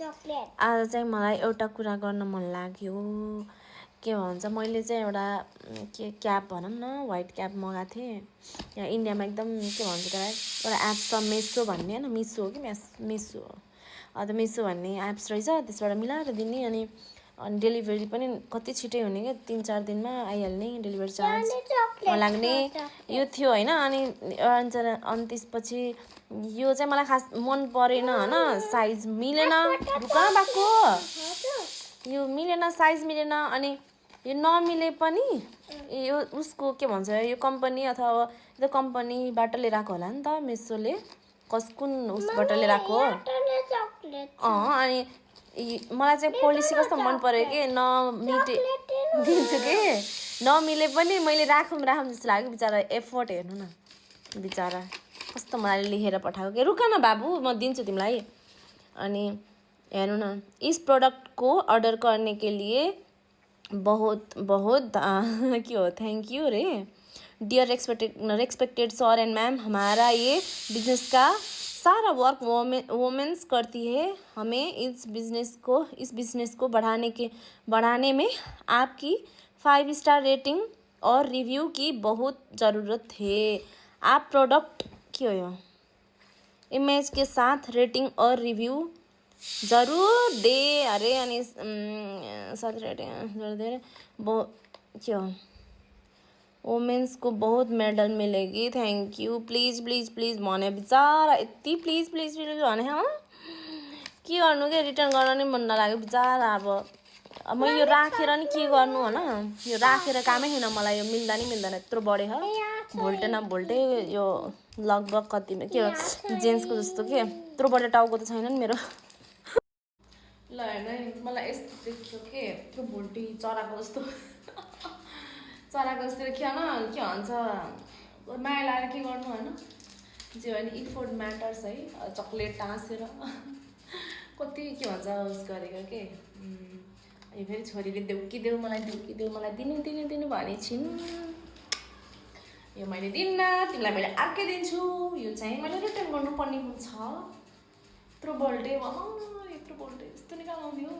आज चाहिँ मलाई एउटा कुरा गर्न मन लाग्यो के भन्छ मैले चाहिँ एउटा के क्याप भनौँ न व्हाइट क्याप मगाएको थिएँ यहाँ इन्डियामा एकदम के भन्छ त्यसलाई एउटा एप्स छ मेसो भन्ने हैन मिसो हो कि मेसो हो अन्त मेसो भन्ने एप्स रहेछ त्यसबाट मिलाएर दिने अनि डेलिभरी पनि कति छिटै हुने के 3-4 दिनमा आइहाल्ने डेलिभरी चार्ज लाग्ने यो थियो हैन अनि त्यसपछि यो चाहिँ मलाई खास मन परेन हैन साइज मिलेन रुका बाको यो मिलेन साइज मिलेन अनि यो नमिले पनि यो उसको के भन्छ यो कम्पनी अथवा त्यो कम्पनीबाट लिएर आएको होला नि त मेसोले कुन उसबाट लिएर आएको अनि मलाई चाहिँ पोलिसी कस्तो मन पर्यो कि नमिटे दिन्छु कि नमिले पनि मैले राखौँ जस्तो लाग्यो बिचारा एफोर्ट हेर्नु न बिचारा कस्तो मलाई लेखेर पठाएको कि रुक न बाबु म दिन्छु तिमीलाई अनि हेर्नु न इस प्रोडक्ट को ऑर्डर करने के लिए बहुत बहुत के हो थैंक यू रे dear respected sir and ma'am हमारा ये बिजनेस का सारा वर्क वोमेंस करती है हमें इस बिजनेस को बढ़ाने में आपकी 5 स्टार रेटिंग और रिव्यू की बहुत ज़रूरत है आप प्रोडक्ट क्यों हो इमेज के साथ रेटिंग और रिव्यू जरूर दे अरे अनि साथ रेटिंग दे क्यों वोमेन्स को बहुत मेडल मिलेगी thank you please please please भने बिचारा यति प्लीज प्लीज प्लीज भने के गर्नु के रिटर्न गर्न नि मन नलाग्यो बिचारा अब म यो राखेर नि के गर्नु हैन यो राखेर कामै छैन मलाई यो मिल्दैन यत्रो बढे ह भोल्टे न भोल्टे यो लगभग कतिमा के जेन्ट्सको जस्तो के यत्रो बढे टाउको त छैन नि मेरो ल हेर्नु मलाई यस्तो देखियो के यत्रो भोल्टे चराको जस्तो देखियो न के भन्छ माया लाएर के गर्नु हैन जे भने इफोर्ट म्याटर्स है चकलेट टाँसेर कति के भन्छ उस गरेको के यो फेरि छोरीले देऊ कि देऊ मलाई दिनु भने छिन् यो मैले दिन्न तिमीलाई मैले अर्कै दिन्छु यो चाहिँ मैले रिटर्न गर्नुपर्ने हुन्छ यत्रो बोल्टे यस्तो निकाल्नु दियो